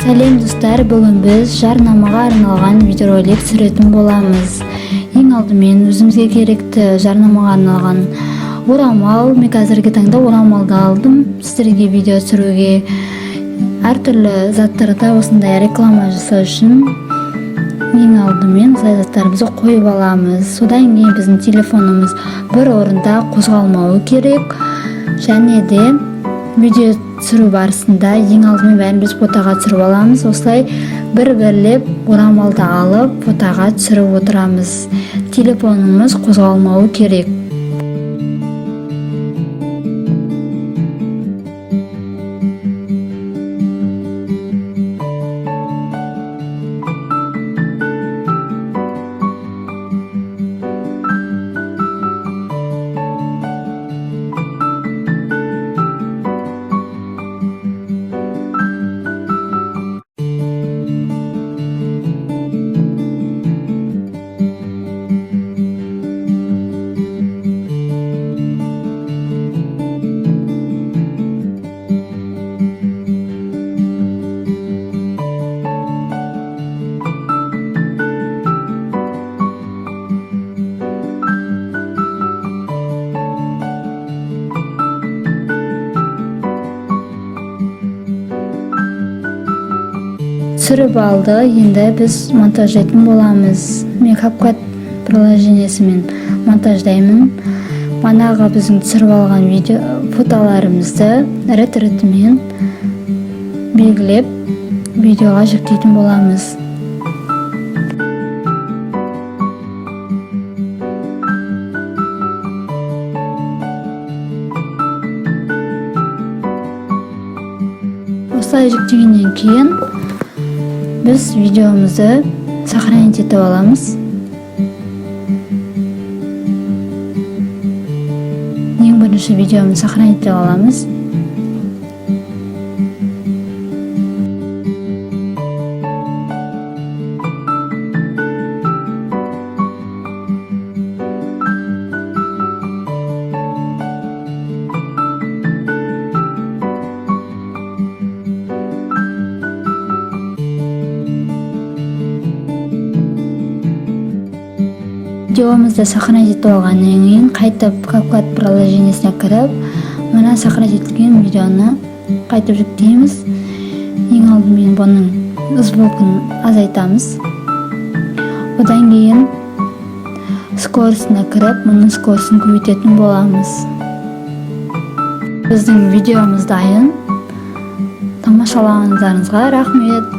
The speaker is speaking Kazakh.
Сәлем, достар! Бүгін біз жарнамаға арналған видеоролик түсіретін боламыз. Ең алдымен өзімізге керекті жарнамаға арналған орамал. Мен қазіргі таңда орамалды алдым сіздерге видео түсіруге. Әртүрлі заттарды осындай реклама жасау үшін ең алдымен осылай заттарымызды қойып аламыз. Содан кейін біздің телефонымыз бір орында қозғалмауы керек және де видео түсіру барысында ең алдымен бәрін біз фотоға түсіріп аламыз. Осылай бір бірлеп орамалды алып, фотоға түсіріп отырамыз. Телефонымыз қозғалмауы керек. Түсіріп алды, енді біз монтаждайтын боламыз. Мен CapCut приложениесімен монтаждаймын. Манағы біздің түсіріп алған видео фотоларымызды рет ретімен белгілеп, видеоға жүктейтін боламыз. Осылай жүктегеннен кейін біз видеомызды сохранить етіп аламыз. Ең бірінші видеомызды сохранить етіп аламыз. Видеомызды сохранить етіп алғаннан кейін қайтып CapCut приложениесіне кіріп, мына сохранить етілген видеоны қайтып жүктейміз. Ең алдымен бұның звукын азайтамыз. Одан кейін скоростына кіріп, мұның скоростын көбейтетін боламыз. Біздің видеомыз дайын. Тамашалағандарыңызға рахмет.